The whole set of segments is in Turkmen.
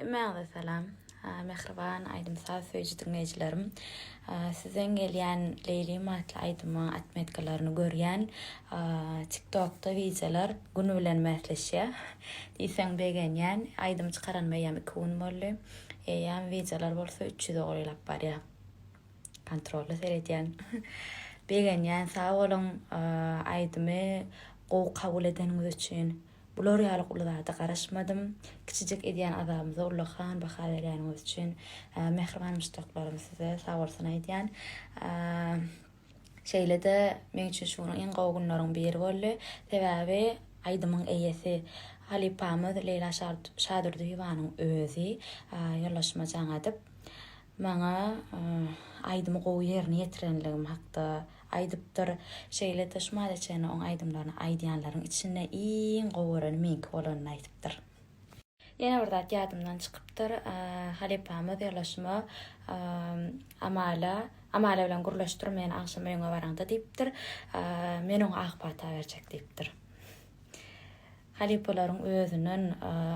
Hemmäňize salam. Mähriban aýdym-saz söýüji diňleýjilerim. Sizden gelýän Leýlim atly aýdymyň otmetkalaryny görýän. TikTokda wideolar gün bilen bäsleşýär. Diýseň begenýän. Aýdym çykaranyma eýýäm 2 gün boldy. Eýýäm wideolar bolsa 300-e golaýlap barýar. Kontrolly seredýän. Begenýän. Sag boluň aýdymy gowy kabul edeniňiz üçin. Bular ýaly uly zada garaşmadym. Kiçijik edýän azabymyza ullakan baha berýäniňiz üçin mähriban muşdaklarym size sagbolsun aýdýan. Şeýle-de meň üçin şu günüň iň gowy günleriň biri boldy. Sebäbi aýdymyň eýesi halypamyz Leýla Şadurdyýewanyň özi ýoldaşyma jaň edip, maňa aýdymy gowy ýerine ýetirenligim hakda aýdypdyr. Şeýle-de şu mala çenli oň aýdymlaryny aýdýanlaryň içinde iň gowy göreni meňki bolanyny aýdypdyr. Ýene bir zat ýadymdan çykypdyr. Halypamyz ýoldaşyma Amala, Amala bilen gürleşdir meni agşam öýüňe baraňda diýipdir. Men oňa ak pata berjek diýipdir. Halypalaryň özünden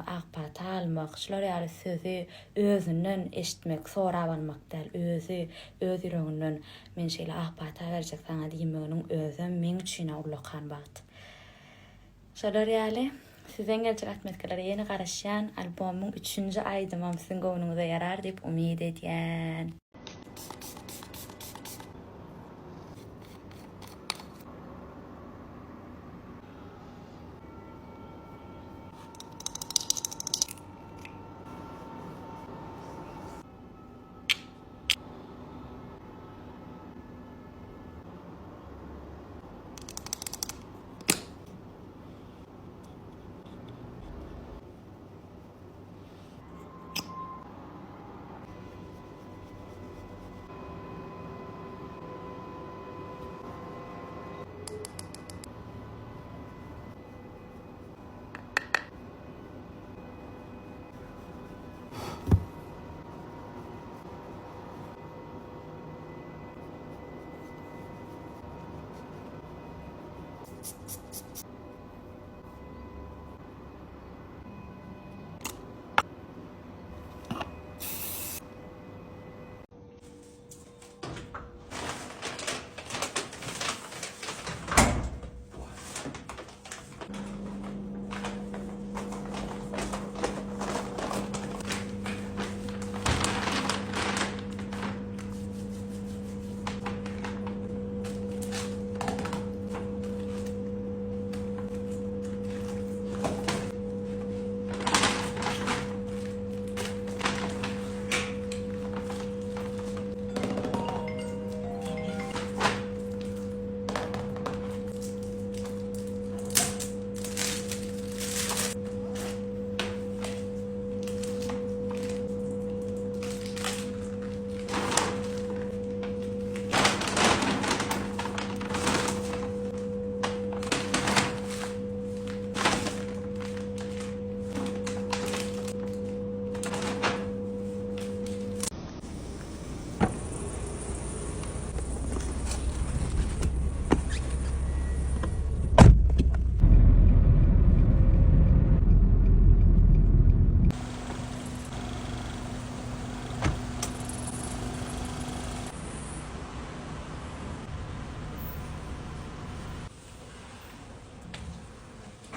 ak pata almak, şular ýaly sözi özünden eşitmek, sorap almak däl, özi öz ýüreginden men şeýle ak pata berjek saňa diýmeginiň özem meň üçin-ä ullakan bagt. Şolar ýaly, sizden geljek otmetkalara ýene garaşýan, albomyň üçünji aýdymam siziň göwnüňize ýarar diýip umyt edýän.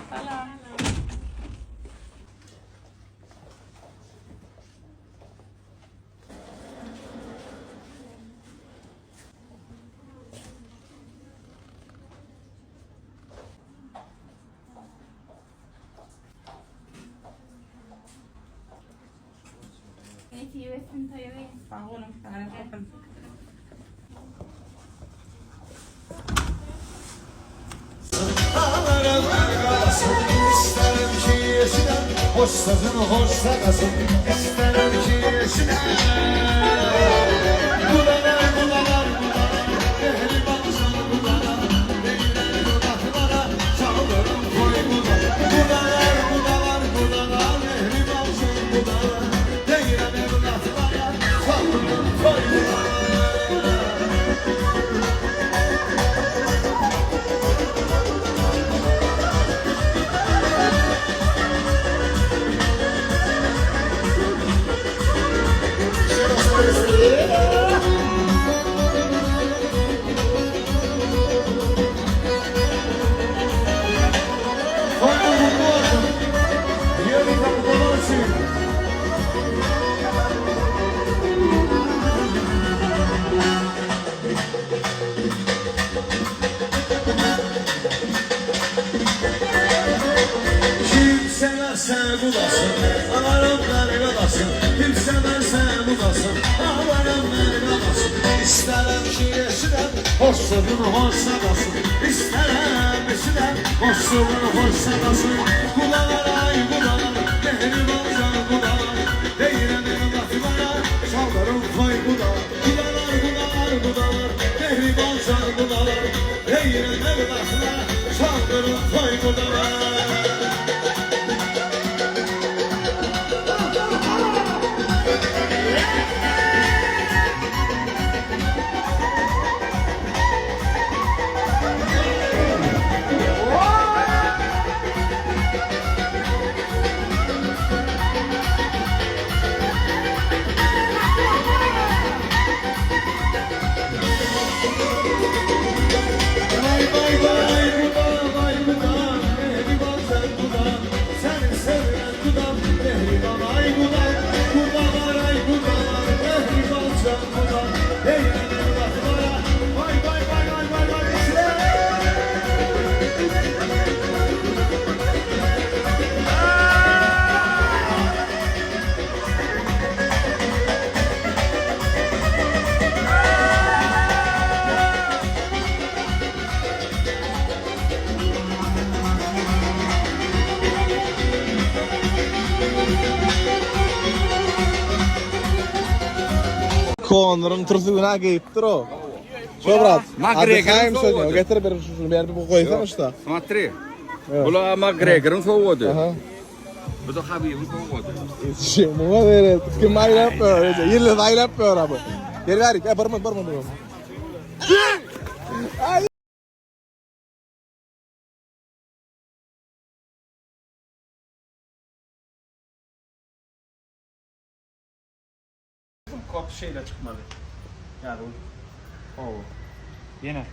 Salam. Nesip etsin toýuňy. Sag boluň, sag boluň. Hoş sözün hoş sakasın İsterim ki eşine Budalar budalar budalar Mehriban can budalar Değiler dudaklara Çaldırım koy budalar Budalar budalar budalar Mehriban can budalar Değiler evlatlara Çaldırım koy budalar Toýuň gutly bolsun. Ýörite gudalar üçin. Kim severse bulasın, alaram beni galasın. Kim severse bulasın, alaram beni galasın. İsterem ki eşidem, hoş sözün hoş sadasın. İsterem eşidem, hoş sözün hoş sadasın. Kudalar ay kudalar, mehriban can kudalar. Deyirəm evlatlara, çaldırın toy kudalar. Kudalar, kudalar, kudalar, mehriban can kudalar. Deyirəm evlatlara, çaldırın toy kudalar. Vay vay vay kuda vay kuda Mehriban sen kuda Seni seven kuda Mehriban ay kuda Kudalar ay kudalar Mehriban sen kuda Eylen evlatlara Vay vay vay vay vay vay Konuryň türsügüne geýipdir o. Şo brat. McGregor'ın sowgady. Getir bir şunu ber bir goýsana şuda. Смотри. Bula McGregor'ın sowgady. Aha. Bu da Habib'in sowgady. Şi muňa bere kim aýlap ber. Ýyly aýlap ber abi. Gel bärik. E barma barma barma. Ay. Kop şeýle çykmaly. Ýa bu. Hawa. Ýene.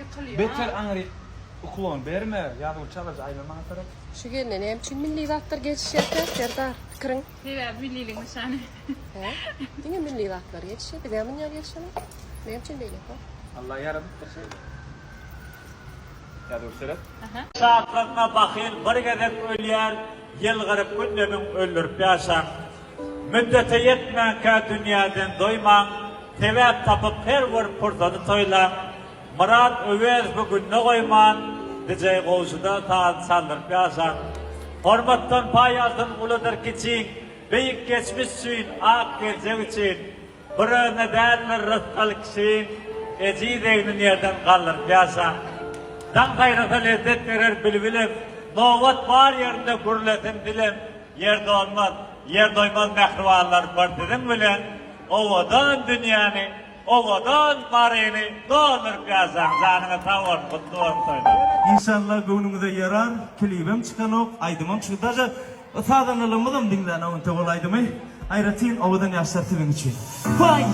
Ýykylýar. Beter aňryk uklon berme. Ýazgül çalaja aýlan maňa tarap. Şu gelne näme üçin milli zatlar gelişýärkä, Serdar? Pikiriň? Sebäbi milliligiň nyşany. Hä? Diňe milli zatlar gelişýär. Bize munýa gelişenok. Näme üçin beýle? Allah ýaradypdyr şeýle. Ýazgül seret. Şatlygyňa bahyl bir gezek ölýär, Ýylgyryp gündemiň öldürip ýaşaň. Müddete ýetmänkä dünýäden doýmaň, Sebäp tapyp her bir pursady toýlaň. Myrat Öwezowy günde goýman, DJ Gowşuda saz çaldyryp ýaşaň. Hormatdan paý alsyn uludyr kiçiň, Beýik geçmiş üçin, ak geljek üçin. Bir özüne däldir rysgal kişiň, Ejiz egnin ýerden galdyryp ýaşaň. Daň saýrasa lezzet berer bilbilem, Nobat bar ýerinde gürlesin dilem, Ýer dolmaz, ýer doýmaz mähribanlar bir siziň bilen Owadan dünýäni, owadan Maryny dolduryp ýaşaň Janyňyz sag bolsun, gutly bolsun toýlar. Inşallah göwnüňize ýarar, klibem çykanok, aýdymam çykyp daže sazandalygymyzam diňlänok entek ol aýdymy. Aýratyn owadan ýaşlar siziň üçin. Waý!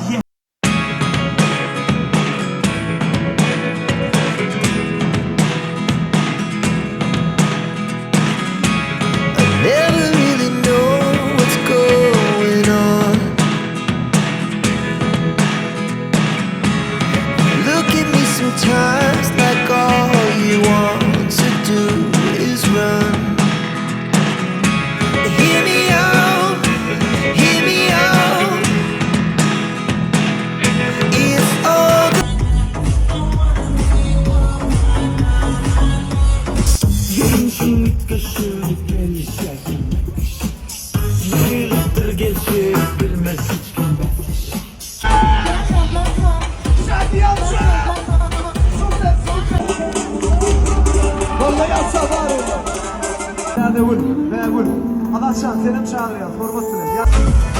Never really know what's going on. Look at me sometimes like all you want to do is run. Hear me out, hear me out. It's all Vallahi atsa var orada. Täzegül, Bägül, Azatjan senem çagyrýas, hormat bilen.